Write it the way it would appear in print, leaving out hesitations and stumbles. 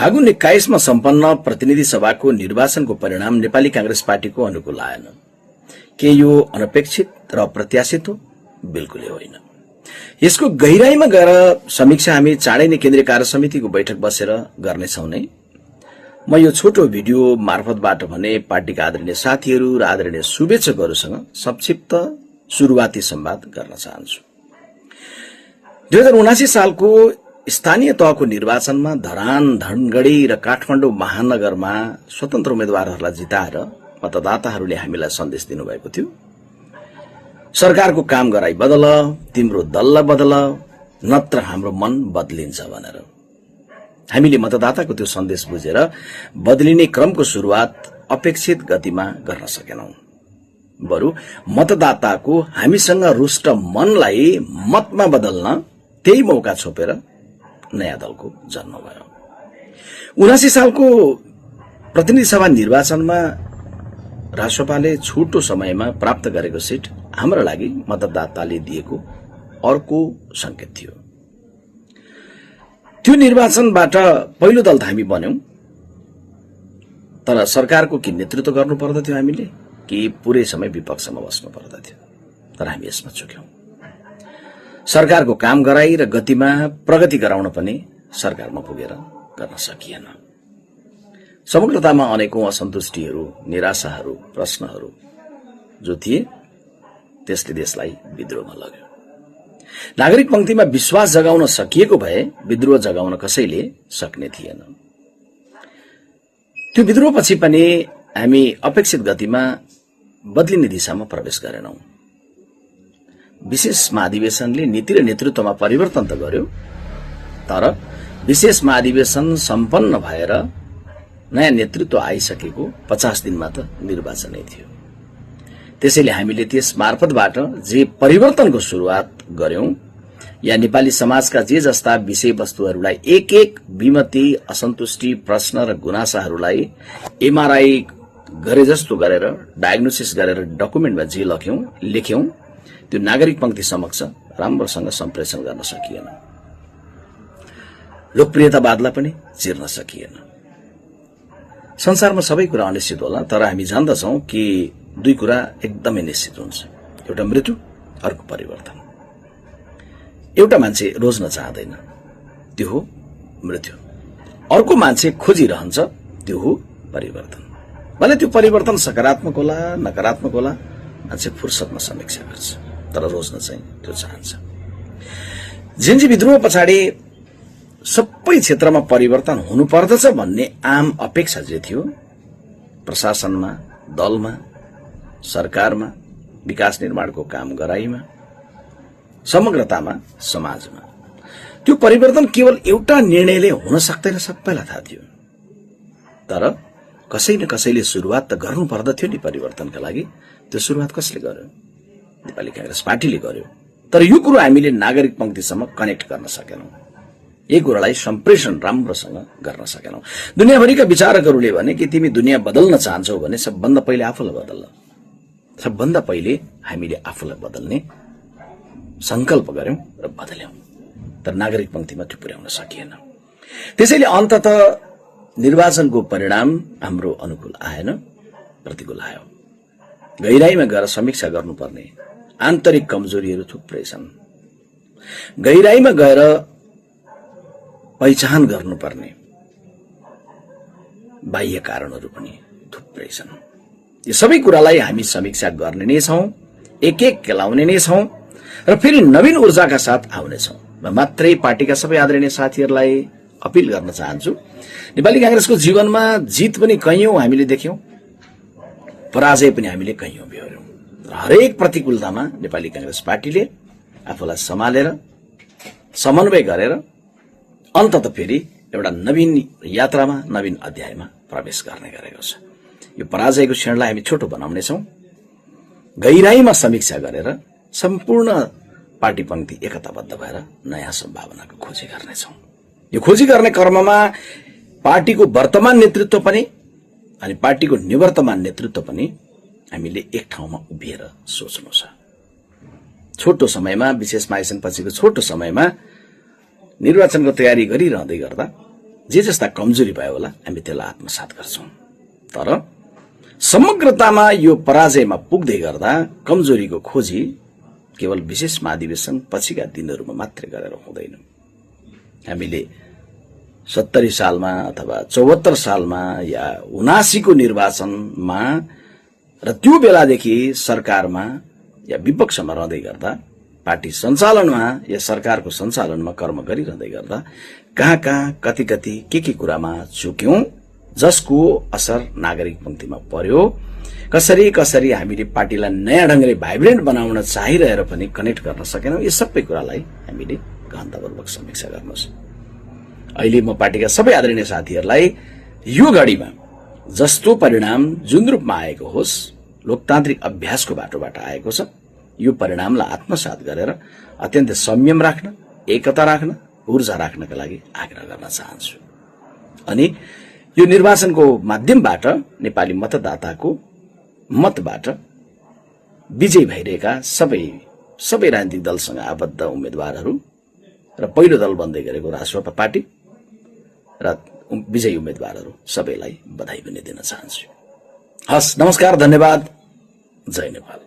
फागुन 21 मा सम्पन्न प्रतिनिधि सभाको निर्वाचनको परिणाम नेपाली कांग्रेस पार्टीको अनुकूल आएन। के यो अनपेक्षित र अप्रत्याशित हो? बिल्कुलै होइन। यसको गहिराईमा गएर समीक्षा हामी चाँडै नै केन्द्रीय कार्य समितिको बैठक बसेर गर्नेछौं नै। म यो छोटो भिडियो मार्फतबाट भने पार्टीका आदरणीय साथीहरू र आदरणीय शुभेच्छकहरूसँग संक्षिप्त सुरुवाती संवाद गर्न चाहन्छु। 2079 सालको स्थानीय तहको निर्वाचनमा धरान, धनगढ़ी र काठमाडौँ महानगरमा स्वतन्त्र उम्मेद्वारहरूलाई जिताएर मतदाताहरूले हामीलाई सन्देश दिनुभएको थियो, सरकारको काम गराई बदल, तिम्रो दललाई बदल, नत्र हाम्रो मन बदलिन्छ भनेर। हामीले मतदाताको त्यो सन्देश बुझेर बदलिने क्रमको सुरुवात अपेक्षित गतिमा गर्न सकेनौं। बरु मतदाताको हामीसँग रुष्ट मनलाई मतमा बदल्न त्यही मौका छोपेर नयाँ दलको जन्म भयो। 79 सालको प्रतिनिधि सभा निर्वाचनमा राष्ट्रपाले छोटो समयमा प्राप्त गरेको सिट हाम्रो लागि मतदाताले दिएको अर्को संकेत थियो। त्यो निर्वाचनबाट पहिलो दल त हामी बन्यौं, तर सरकारको कि नेतृत्व गर्नु पर्दथ्यो हामीले, कि पूरै समय विपक्षमा बस्नु पर्दथ्यो। तर हामी यसमा चुक्यौं। सरकारको काम गराई र गतिमा प्रगति गराउन पनि सरकारमा पुगेर गर्न सकिएन। समग्रतामा अनेकौं असन्तुष्टिहरू, निराशाहरू, प्रश्नहरू जो थिए, त्यसले देशलाई विद्रोहमा लग्यो। नागरिक पंक्तिमा विश्वास जगाउन सकिएको भए विद्रोह जगाउन कसैले सक्ने थिएन। त्यो विद्रोहपछि पनि हामी अपेक्षित गतिमा बदलिने दिशामा प्रवेश गरेनौं। विशेष महाधिवेशनले नीति र नेतृत्वमा परिवर्तन त गर्यो, तर विशेष महाधिवेशन सम्पन्न भएर नयाँ नेतृत्व आइसकेको 50 दिनमा त निर्वाचनै थियो। त्यसैले हामीले त्यस मार्फतबाट जे परिवर्तनको सुरुवात गर्यौं, या नेपाली समाजका जे जस्ता विषयवस्तुहरूलाई एक एक विमति, असन्तुष्टि, प्रश्न र गुनासाहरूलाई एमआरआई गरे जस्तो गरेर डायग्नोसिस गरेर डकुमेन्टमा जे लेख्यौं त्यो नागरिक पंक्ति समक्ष राम्रोसँग सम्प्रेषण गर्न सकिएन। लोकप्रियतावादलाई पनि चिर्न सकिएन। संसारमा सबै कुरा अनिश्चित होला, तर हामी जान्दछौं कि दुई कुरा एकदमै निश्चित हुन्छ। एउटा मृत्यु, अर्को परिवर्तन। एउटा मान्छे रोज्न चाहदैन, त्यो हो मृत्यु। अर्को मान्छे खोजिरहन्छ, त्यो हो परिवर्तन। भले त्यो परिवर्तन सकारात्मक होला, नकारात्मक होला, मान्छे फुर्सदमा समीक्षा गर्छ, तर रोज्न चाहिँ त्यो चाहन्छ। जेन्जी विद्रोह पछाडि सबै क्षेत्रमा परिवर्तन हुनुपर्दछ भन्ने आम अपेक्षा जे थियो, प्रशासनमा, दलमा, सरकारमा, विकास निर्माणको काम गराइमा, समग्रतामा, समाजमा, त्यो परिवर्तन केवल एउटा निर्णयले हुन सक्दैन, सबैलाई थाहा थियो। तर कसै न कसैले सुरुवात त गर्नु पर्दथ्यो नि परिवर्तनका लागि। त्यो सुरुवात कसले गर्यो? नेपाली कांग्रेस पार्टीले गर्यो। तर यो कुरो हामीले नागरिक पंक्तिसम्म कनेक्ट गर्न सकेनौं। यही कुरालाई सम्प्रेषण राम्रोसँग गर्न सकेनौं। दुनियाँभरिका विचारकहरूले भने कि तिमी दुनियाँ बदल्न चाहन्छौ भने सबभन्दा पहिले आफूलाई बदल्न। सबभन्दा पहिले हामीले आफूलाई बदल्ने संकल्प गर्यौं र बदल्यौं, तर नागरिक पंक्तिमा त्यो पुर्याउन सकिएन। त्यसैले अन्ततः निर्वाचनको परिणाम हाम्रो अनुकूल आएन, प्रतिकूल आयो। गहिराईमा गएर समीक्षा गर्नुपर्ने आन्तरिक कमजोरीहरू थुप्रै छन्। गहिराईमा गएर पहिचान गर्नुपर्ने बाह्य कारणहरू पनि थुप्रै छन्। यो सबै कुरालाई हामी समीक्षा गर्ने नै छौं, एक एक केलाउने नै छौं र फेरि नवीन ऊर्जाका साथ आउने छौं। म मात्रै पार्टीका सबै आदरणीय साथीहरूलाई अपील गर्न चाहन्छु, नेपाली कांग्रेसको जीवनमा जित पनि कैयौं हामीले देख्यौं, पराजय पनि हामीले कैयौं बेहोर्यौं। हरेक प्रतिकूलतामा नेपाली कांग्रेस पार्टीले आफूलाई सम्हालेर समन्वय गरेर अन्तत फेरि एउटा नवीन यात्रामा, नवीन अध्यायमा प्रवेश गर्ने गरेको छ। यो पराजयको क्षणलाई हामी छोटो बनाउनेछौं, गहिराईमा समीक्षा गरेर सम्पूर्ण पार्टी पंक्ति एकताबद्ध भएर नयाँ सम्भावनाको खोजी गर्नेछौं। यो खोजी गर्ने क्रममा पार्टीको वर्तमान नेतृत्व पनि अनि पार्टीको निवर्तमान नेतृत्व पनि हामीले एक ठाउँमा उभिएर सोच्नु छ। छोटो समयमा, विशेष महाधिवेशन पछिको छोटो समयमा निर्वाचनको तयारी गरिरहँदै गर्दा जे जस्ता कमजोरी भयो होला हामी त्यसलाई आत्मसात गर्छौं। तर समग्रतामा यो पराजयमा पुग्दै गर्दा कमजोरीको खोजी केवल विशेष महाधिवेशन पछिका दिनहरूमा मात्रै गरेर हुँदैन। हामीले 70 सालमा अथवा 74 सालमा या 79 को निर्वाचनमा र त्यो बेलादेखि सरकारमा या विपक्षमा रहँदै गर्दा पार्टी सञ्चालनमा या सरकारको सञ्चालनमा कर्म गरिरहँदै गर्दा कहाँ कहाँ कति कति के कुरामा चुक्यौं, जसको असर नागरिक पंक्तिमा पर्यो। कसरी कसरी हामीले पार्टीलाई नयाँ ढंगले भाइब्रेन्ट बनाउन चाहिरहेर पनि कनेक्ट गर्न सकेनौं, यो सबै कुरालाई हामीले गहनतापूर्वक समीक्षा गर्नुहोस्। अहिले म पार्टीका सबै आदरणीय साथीहरूलाई यो घडीमा जस्तो परिणाम जुन रूपमा आएको होस्, लोकतान्त्रिक अभ्यासको बाटोबाट आएको छ, यो परिणामलाई आत्मसात गरेर अत्यन्त संयम राख्न, एकता राख्न, ऊर्जा राख्नका लागि आग्रह गर्न चाहन्छु। अनि यो निर्वाचनको माध्यमबाट नेपाली मतदाताको मतबाट विजयी भइरहेका सबै राजनीतिक दलसँग आबद्ध उम्मेदवारहरू र पहिलो दल बन्दै गरेको राष्ट्रवादी पार्टी र विजयी उम्मेदवारहरू सबैलाई बधाई पनि दिन चाहन्छु। हस्, नमस्कार, धन्यवाद, जय नेपाल।